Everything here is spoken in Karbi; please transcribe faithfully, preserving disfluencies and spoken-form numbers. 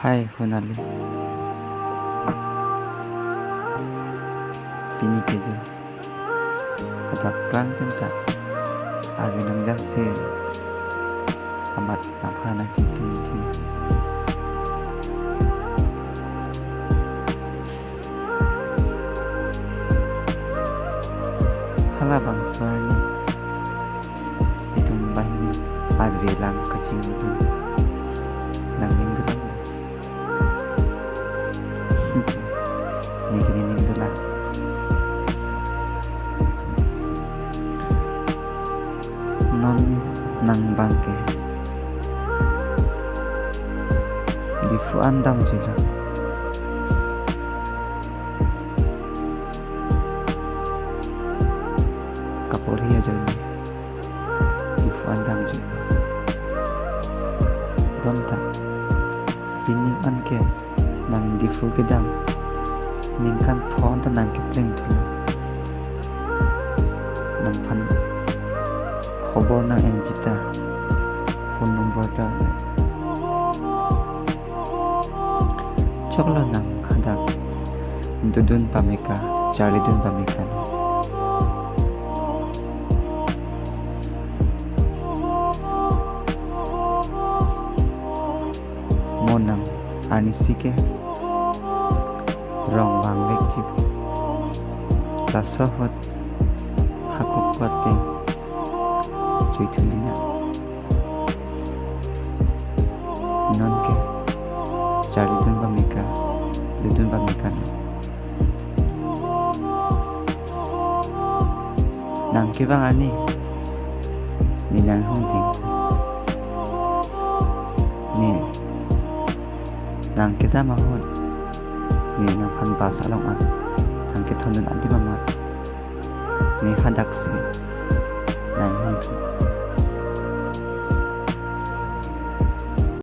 Hai, Honali. Pini ke jo. Hadak prang penta arve nang jangse amat nang hana chingtum ching. Halabangso arni itum banghini arve lang kachingdun nangning dolang. Neke nening dolang. Non nang abang ke Diphu an damjuilo. Kaporhi ajoine Diphu an damjuilo. Bonta pining an ke nang Diphu kedam ningkan pho an ta nang kepleng thulo. Nangphan khobor nang engjita, phone number ta choklo nang hadak dodun pameka, charlidun pameka. Mo nang arnisi ke rong vangvek chip. Laso ahut hako kote chui thuli nang. Non ke charlidun pameka, dodun pameka. Nang kevang arni ne nang hongding. Ne nang kedam ahut ne nangphan bus along an nang kethondun adim amat ne hadaksi nang hongding.